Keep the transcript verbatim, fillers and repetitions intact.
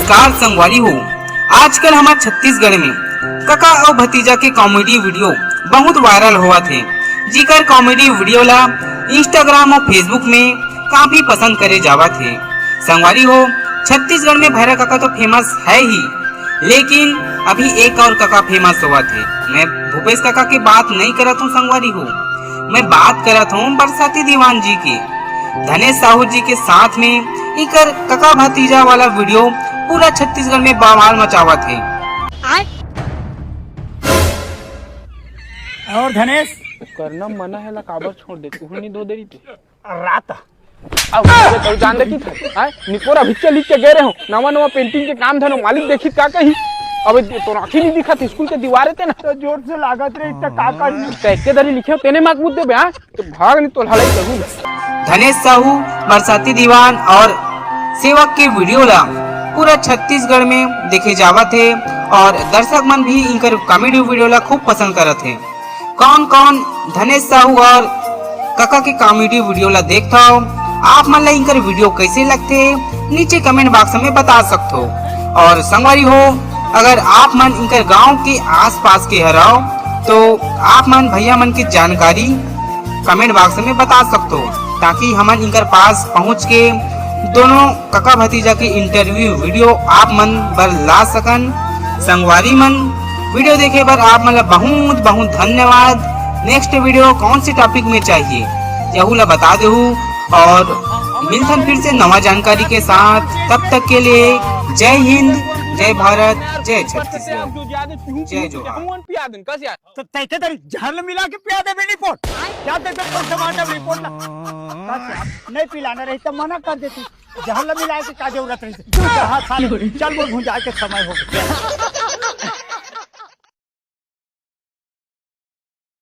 नमस्कार संगवारी हो, आजकल हमर छत्तीसगढ़ में कका अउ भतीजा के कॉमेडी वीडियो बहुत वायरल होवत हे, जिकर कॉमेडी वीडियो ला Instagram अउ Facebook में काफी पसंद करे जावत हे। संगवारी हो, छत्तीसगढ़ में भैरा कका तो फेमस है ही, लेकिन अभी एक और कका फेमस होवत हे। मैं भूपेश कका के बात नहीं करत हूँ संगवारी हो, मैं बात करत हूँ बरसाती दीवान जी के। धनेश साहू जी के साथ में इकर कका भतीजा वाला वीडियो पूरा छत्तीसगढ़ में बवाल मचावत हे। और धनेश करना मना है ला काबर छोड़ दे, तू नहीं दो देरी पे। रात अब तू जान देखी था, हैं? निपोरा भिच्चे लिख के गए रहे हो, नवा नवा पेंटिंग के काम धनो मालिक देखी का कही। अब तो आँखी नहीं दिखा थी, स्कूल के दीवारे ते ना। तो जोर से लागत रही तो का करी? तो एक दरी लिखे हो, तेने माक मुद्दे बे, हाँ? तो भाग नहीं तो लड़ाई करूँ। धनेश साहू, बरसाती दीवान और सेवक के वीडियो ला पूरा छत्तीसगढ़ में देखे जावत हे और दर्शक मन भी इनकर कॉमेडी वीडियो ला खूब पसंद करत हे। कौन कौन धनेश साहू और कका के कॉमेडी वीडियो ला देखथव, आप मन ला इनकर वीडियो कैसे लगथे, नीचे कमेंट बॉक्स में बता सकथो। और संगवारी हो, अगर आप मन इनकर गांव के आसपास के हरव, तो आप मन भैया मन के जानकारी कमेंट बॉक्स में बता सकथो, ताकि हमन इनकर पास पहुंच के दोनों कका भतीजा के इंटरव्यू वीडियो आप मन बर ला सकन। संगवारी मन, वीडियो देखे बर आप मन ला बहुत बहुत धन्यवाद। नेक्स्ट वीडियो कौन से टॉपिक में चाहिए, यहू ला बता देहू और मिलथन फिर से नवा जानकारी के साथ। तब तक के लिए जय हिंद, जय भारत, जय छत्तीसगढ़, जय जोहार। तो तैते तरी जहर मिला के पिया देबे रिपोर्ट। क्या देबे पोस्टमार्टम रिपोर्ट ला? नहीं पिलाना रही तो मना कर देती। जहर मिला के का जरूरत रही? हाँ, साले, चल वो भुंजा के समय हो गया।